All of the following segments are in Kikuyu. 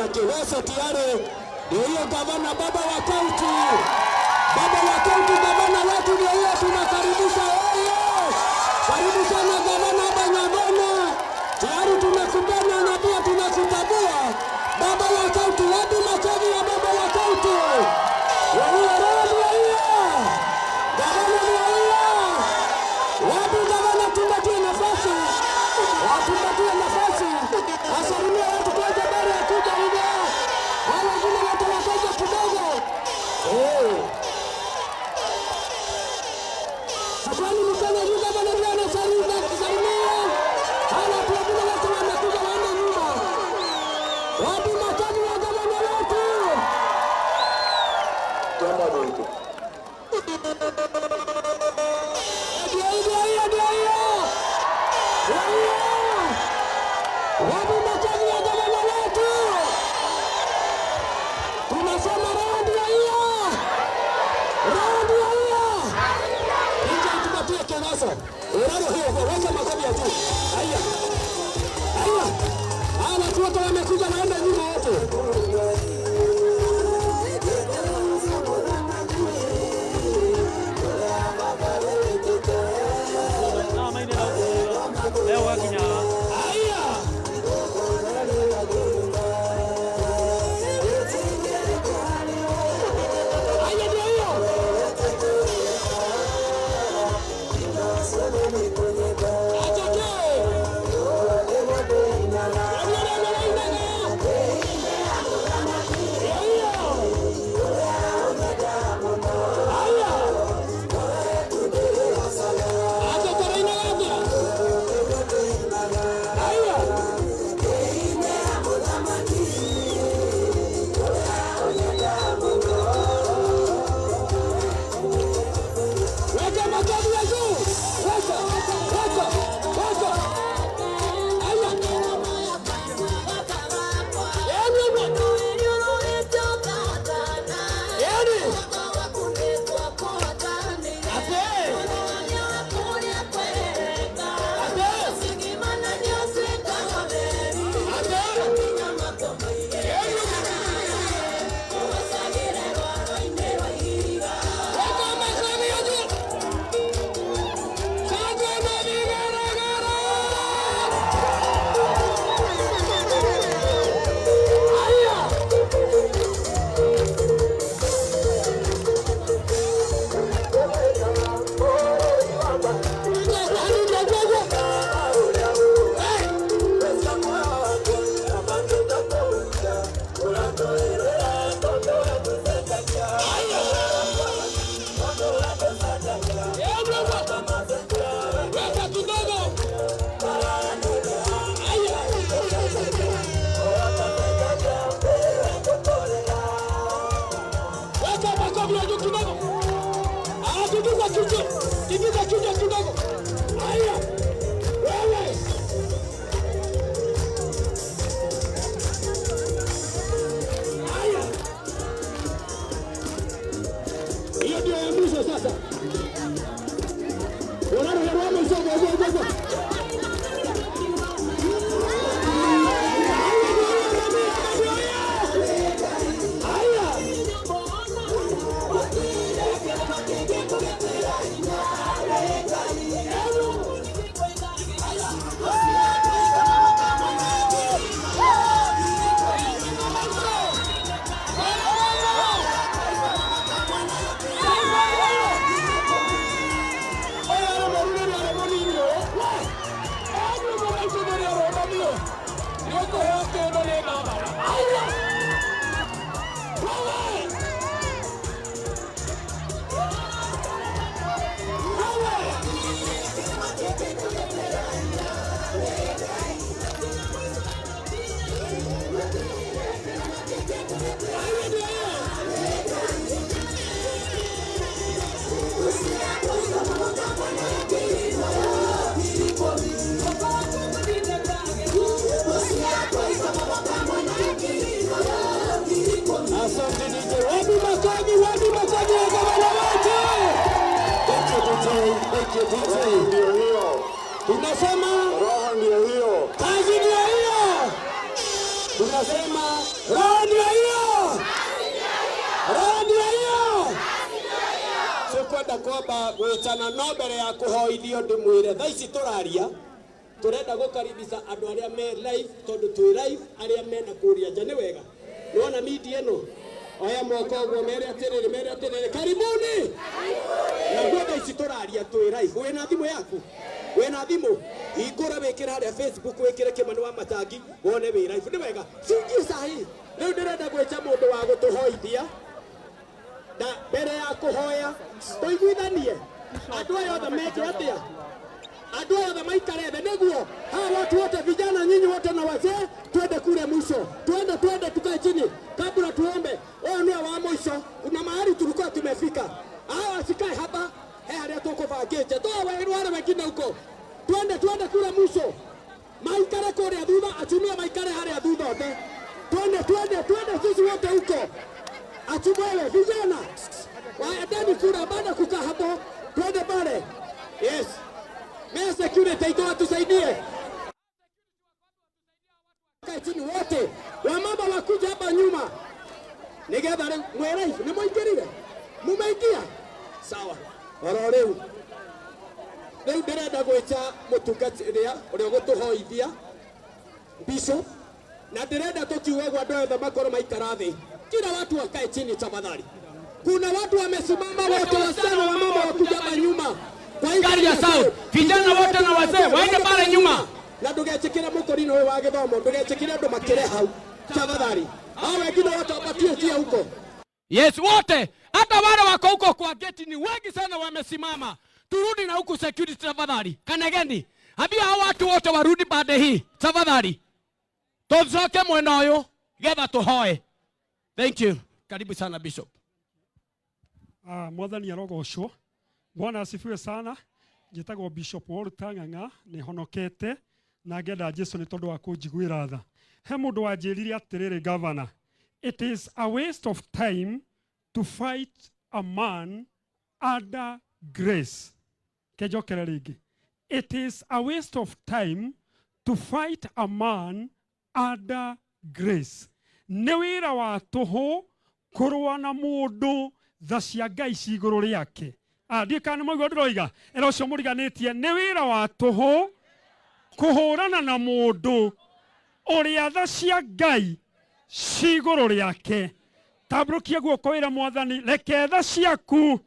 Gavana Keweso tayari. Ndio hiyo gavana, baba wa kaunti, baba wa kaunti, gavana wetu ndio hiyo, tunakaribisha yeye. Karibu sana gavana Banyabona, tayari tumekupenda na pia tunakutambua. Baba wa kaunti, wapi makofi ya baba wa kaunti? Ndio hiyo, roho ndio hiyo, gavana ndio hiyo. Wapi gavana, tupatie nafasi, watupatie nafasi, asalimie watu kwanza mbele ya kuja hivyo. Hao wengine wote wakaja kidogo. Eh. Chukueni mikono juu, gavana ndio anasalimia. Hawa watu wengine wote wamekuja waende nyuma. Wapi makofi ya gavana wetu? Jambo dogo. Ndio hiyo, hiyo, ndio hiyo. Ndio hiyo. Wapi makofi ya gavana wetu? Tunasema roho ndio hiyo. Roho ndio hiyo. Nje tupatie Kenaso. Uraro hiyo, weka makofi ya juu. Haya. Haya. Hawa watu wote wamekuja waende nyuma wote. Leo wakinya. Haya. Haya ndio hiyo. Acheke. Ndio hiyo. Haya. Acha taraina yake. Haya. Weka makofi ya juu. Weka, weka, weka. Haya. Yaani, yaani. Ate. Ate. Ate. Yaani. Weka makofi ya juu. Shangwe na vigelegele. Haya. Weka kidogo. Haya. Weka makofi ya juu kidogo. Ah, tingiza kichwa. Tingiza kichwa kidogo. Haya. Wewe. Haya. Hiyo ndio ya mwisho sasa. Uraro ya mwisho, go go go go. Haya. Asante DJ. Wapi makofi? Wapi makofi ya gavana wetu? Thank you DJ. Thank you DJ. Ndio hiyo. Tunasema Roho ndio hiyo. kazi ndio hiyo. Tunasema roho ndio hiyo, roho ndio hiyo. Tukwenda kwamba gwĩtana no mbere ya kũhoithio ndĩmwĩre thaa ici tũraria turenda gũkaribisha andũ arĩa me live tondũ twĩ live arĩa mena kũrĩa nja. Nĩ wega nĩwona media ĩno, oya moko ũguo mere atĩrĩrĩ, mere atĩrĩrĩ, karibuni. Naguo thaa ici tũraria twĩ live. Wĩna thimũ yaku? Wĩna thimũ? Hingũra wĩkĩre harĩa Facebook, wĩkĩre Kĩmani wa Matangi wone wĩ live. Nĩ wega cingie sahi. Rĩu ndĩrenda gwĩta mũndũ wa gũtũhoithia, na mbere ya kũhoya tũiguithanie andũ aya othe meke atĩa? Andũ aya othe maikare thĩ nĩguo hawa watu wote, vijana nyinyi wote na wazee, twende kule mwisho, twende, twende tukae chini kabla tuombe. Ũyũ nĩwe wa mwisho. Kuna mahali tulikuwa tumefika, hawa wasikae hapa, he harĩa tũkũbangĩte toa wale wengine huko, twende, twende kule mwisho, maikare kũrĩa thutha, atumia maikare harĩa thutha othe, twende, twende, twende sisi wote huko. Achumwewe vijana waendeni kura, baada kukaa hapo, twende pale. Yes, Mea security ito watusaidie. Kae chini wote, wamama wakuja hapa nyuma nigetha riu mwĩ live. Nĩ mũingĩrire? Mumeingia? Sawa. Oro rĩu rĩu ndĩrenda gwĩta mũtungatĩria ũrĩa ũgũtũhoithia, bishop, na ndĩrenda tũkiuga ũguo andũ othe makorwo maikara thĩ. Kila watu wakae chini tafadhali. Kuna watu wamesimama wote, wasichana, wamama wakuja hapa nyuma. Kwa hivyo Gari ya sound. Vijana wote na wazee waende pale nyuma. Na ndũgetĩkĩre mũkũrinũ ũyũ wa gĩthomo, ndũgetĩkĩre andũ makĩre hau tafadhali. Hao wengine wote wapatie njia huko. Yes, wote hata wale wako huko kwa geti ni wengi sana wamesimama. Turudi na huku security tafadhali. Kanegeni. Ambia hao watu wote warudi pande hii tafadhali. Tucoke mwena ũyũ getha tũhoe. Thank you. Karibu sana, Bishop. Ah, Mwathani arogocwo. Bwana asifiwe sana. Njĩtagwo Bishop Walter Ng'ang'a, nĩ honokete na ngenda Jesu nĩ tondũ wa kũnjiguĩra tha. He mũndũ wanjĩrire atĩrĩrĩ, "Governor, it is a waste of time to fight a man under grace." Kenjokere rĩngĩ. It is a waste of time to fight a man under grace. Nĩ wĩra wa tũhũ kũrũa na mũndũ tha cia Ngai ci igũrũ rĩake. Ah, ndiĩ kana nĩ mwaigua ndĩroiga. Ĩra ũcio mũriganĩtie, nĩ wĩra wa tũhũ kũhũrana na mũndũ ũrĩa tha cia Ngai ci igũrũ rĩake. Tambũrũkia guoko wĩra Mwathani, reke tha ciaku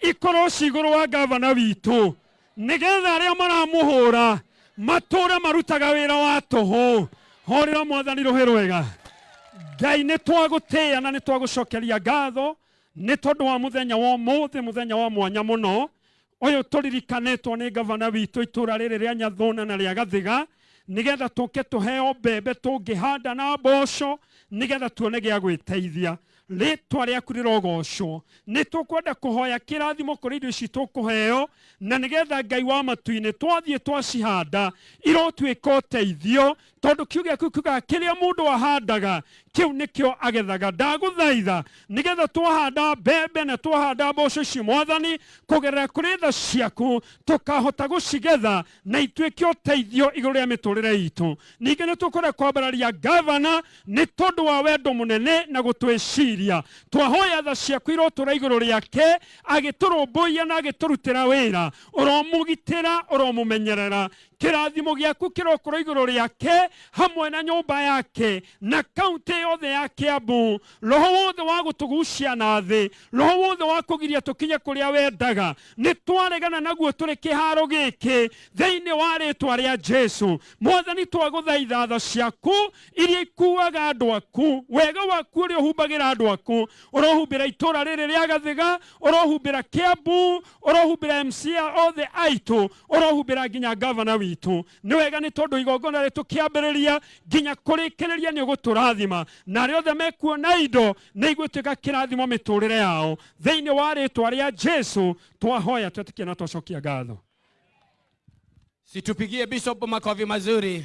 ikorwo ci igũrũ wa gavana witũ nĩgetha arĩa maramũhũra matũre marutaga wĩra wa tũhũ. Hũrĩra Mwathani rũhĩ rwega. Ngai, nĩ twagũtĩĩa na nĩ twagũcokeria ngatho nĩ tondũ wa mũthenya wa ũmũthĩ, mũthenya wa mwanya mũno ũyũ tũririkanĩtwo nĩ gavana witũ itũra rĩrĩ rĩa Nyathũna na rĩa Gathiga nĩgetha tũke tũheo mbembe tũngĩhanda na mboco nĩgetha tuone gĩa gwĩteithia. Rĩtwa rĩaku rĩrogocwo. Nĩ tũkwenda kũhoya kĩrathimo kũrĩ indo ici tũkũheo na nĩgetha Ngai wa matu-inĩ twathiĩ twacihanda irotuĩka ũteithio, tondũ kiugo gĩaku kiugaga kĩrĩa mũndũ ahandaga kĩu nĩkĩo agethaga. Ndagũthaitha nĩgetha twahanda mbembe na twahanda mboco ici, Mwathani, kũgerera kũrĩ tha ciaku tũkahota gũcigetha na ituĩke ũteithio igũrũ rĩa mĩtũrĩre itũ. Ningĩ nĩ tũkwenda kwambararia gavana nĩ tondũ wa wendo mũnene na gũtwĩciria. Twahoya tha ciaku irotũra igũrũ rĩake agĩtũrũmbũiya na agĩtũrutĩra wĩra. Ũromũgitĩra, ũromũmenyerera. Kĩrathimo gĩaku kĩrokorwo igũrũ rĩake hamwe na nyũmba yake na kaunti yothe ya Kiambu. Roho wothe wa gũtũgucia na thĩ, roho wothe wa kũgiria tũkinye kũrĩa wendaga, nĩ twaregana naguo tũrĩ kĩharo gĩkĩ thĩinĩ wa rĩtwa rĩa Jesu. Mwathani, twagũthaitha tha ciaku iria ikuaga andũ aku, wega waku ũrĩa ũhumbagĩra andũ aku, ũrohumbĩra itũra rĩrĩ rĩa Gathiga, ũrohumbĩra Kiambu, ũrohumbĩra MCA othe aitũ, ũrohumbĩra nginya gavana witũ. Nĩ wega nĩ tondũ igongona rĩ tũkĩambĩrĩria nginya kũrĩkĩrĩria nĩ ũgũtũrathima na arĩa othe mekuona indo nĩ igũtuĩka kĩrathimo mĩtũrĩre yao. Thĩinĩ wa rĩtwa rĩa Jesu twahoya, twetĩkia na twacokia ngatho. Situpigie Bishop makofi mazuri.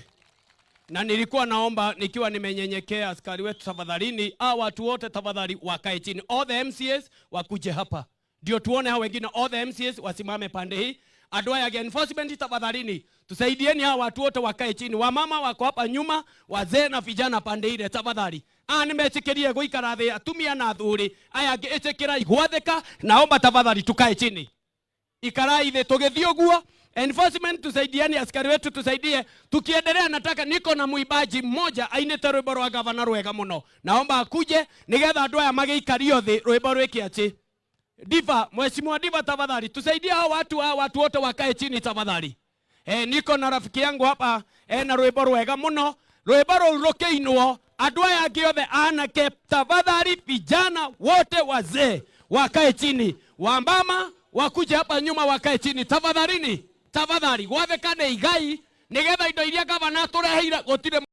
Na nilikuwa naomba nikiwa nimenyenyekea, askari wetu tafadhalini, hao watu wote tafadhali wakae chini. All the MCAs wakuje hapa. Ndio tuone hao wengine, all the MCAs wasimame pande hii. Andũ aya enforcement, tafadhalini tusaidieni hawa watu wote wakae chini. Wamama wako hapa nyuma, wazee na vijana pande ile, tafadhali. Ah, nimechikirie guikara thi atumia na athuri aya angĩ, ĩtĩkĩrai gwathĩka. Naomba tafadhali tukae chini, ikarai thĩ tũgĩthiĩ ũguo. Enforcement, tusaidiani, askari wetu tusaidie. Tukiendelea, nataka niko na muibaji mmoja ainĩte rwĩmbo rwa gavana rwega mũno, naomba akuje nigetha andũ aya magĩikario thĩ rwĩmbo rwĩke atĩ. Diva, mheshimiwa Diva, tafadhali tusaidie hao watu wote wakae chini, tafadhali. Niko na rafiki yangu hapa na rwĩmbo rwega mũno, rwĩmbo rũu rũkĩinwo andũ aya angĩ othe anake, tafadhali, vijana wote, wazee wakae chini, wamama wakuje hapa nyuma wakae chini, tafadhalini, tafadhali. Gwathĩka nĩ igai nigetha indo iria gavana atũreheire gũtirĩ.